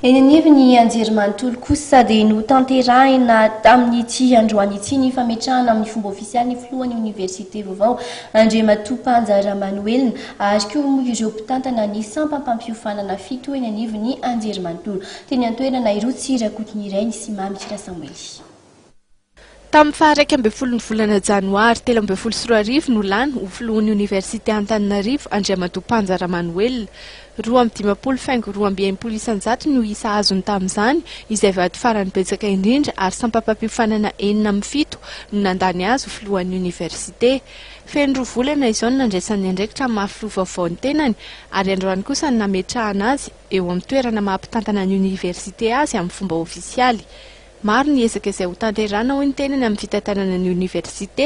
Eny anivon'ny anjerimanontolo kosa dia notanterahina tamin'ity androany ity ny fametrahana amin'ny fomba ofisialy ny filohan'ny oniversite vaovao, Andriamatoa Panja Ramanoelina, ary koa moa ireo mpitantana ny sampam-pampiofanana fito eny anivon'ny anjerimanontolo. Teny an-toerana i Rotsy Rakotonirainy sy Mamy Rasamoely. Tamin'ny faha-11 ny volana janoary 2013 no lany ho filohan'ny oniversite Antananarivo Andriamatoa Panja Ramanoelina. 52 faingo 62% no isa azony tamin'izany, izay vato farany betsaka indrindra ary sampam-pampiofanana enina amin'ny fito no nandany azy ho filohan'ny oniversite. Feno roa volana izao no nandraisany ny andraikitra amin'ny maha filoha vaovao ny tenany ary androany kosa no nametrahana azy eo amin'ny toerana maha mpitantana ny oniversite azy amin'ny fomba ofisialy. Maro ny ezaka izay hotanterahina hoy ny tenany amin'ny fitantanana ny oniversite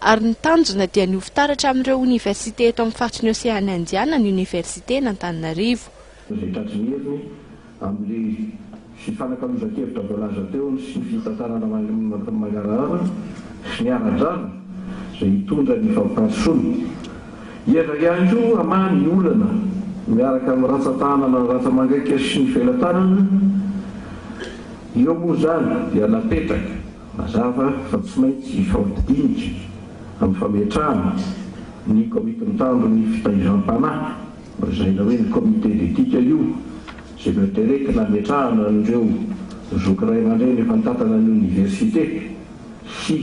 ary ny tanjona dia ny ho fitaratra amin'ireo oniversite eto amin'ny faritry ny Oseana Indiana ny oniversiten'Antananarivo. Izay tratry ny heriny amin'ilay fifanakalozan-kevitra voalaza teo sy ny fitantanana mangarahara sy ny ara-drariny izay hitondra ny fampandrosoana. Hiezaka ihany koa hamaha ny olana miaraka amin'ny rantsan-tanana, rantsa-mangaika sy ny felatanana. Eo moa izany dia napetraka mazava fa tsy maintsy hifampidinika amin'ny fametrahana ny komity mitandro ny fitaizam-panahy, lazaina hoe ny comité d'éthique io, izay notereko nametrahana an'ireo zoky ray aman-dreny efa nitantana ny oniversite sy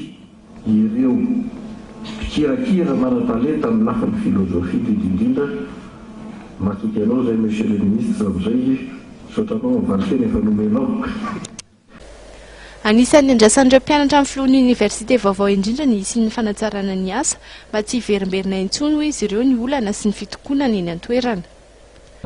ireo mpikirakira manan-talenta amin'ny lafiny filozofia indrindra indrindra. Matoky anao izay Monsieur le Ministre amin'izay, misaotra anao amin'ny valinteny efa nomenao. Anisan'ny andrasan'ireo mpianatra amin'ny filohan'ny oniversite vaovao indrindra ny hisian'ny fanatsarana ny asa mba tsy hiverimberina intsony hoy izy ireo ny olana sy ny fitokonana eny an-toerana.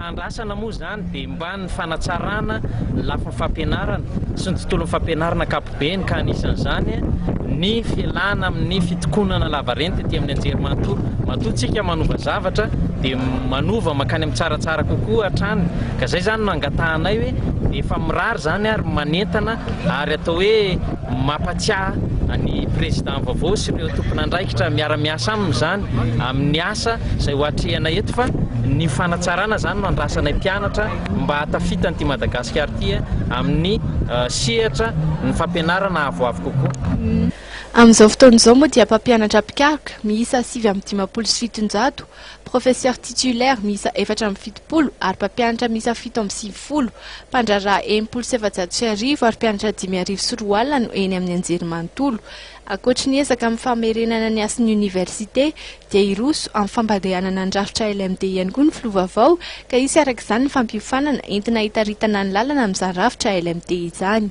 Andrasana moa izany dia mba ny fanatsarana ny lafiny fampianarana sy ny tontolon'ny fampianarana ankapobeny ka anisan'izany ny fialana amin'ny fitokonana lavareny tety amin'ny anjerimanontolo. Matoa tsika manova zavatra dia manova mankany amin'ny tsaratsara kokoa hatrany ka izay izany no angatahanay hoe efa mirary izany ary manentana ary atao hoe mampatsiahy ny président vaovao sy ireo tompon'andraikitra miara-miasa aminy izany amin'ny asa izay ho atrehina eto fa ny fanatsarana izany no andrasanay mpianatra mba hahatafita an'ity Madagasikara ity amin'ny sehatra ny fampianarana avoavo kokoa. Amin'izao fotoana izao moa dia mpampianatra mpikaroka miisa 759, professeur titulaire miisa 74 ary mpampianatra miisa 97, mpandraharaha 1460 ary mpianatra 2005 no eny amin'ny anjerimanontolo. Ankoatry ny ezaka amin'ny famerenana ny hasin'ny oniversite dia hiroso amin'ny fampandehanana ny rafitra LMD ihany koa ny filoha vaovao ka hisy araka izany ny fampiofanana entina hitaritana ny lalana amin'izany rafitra LMD izany.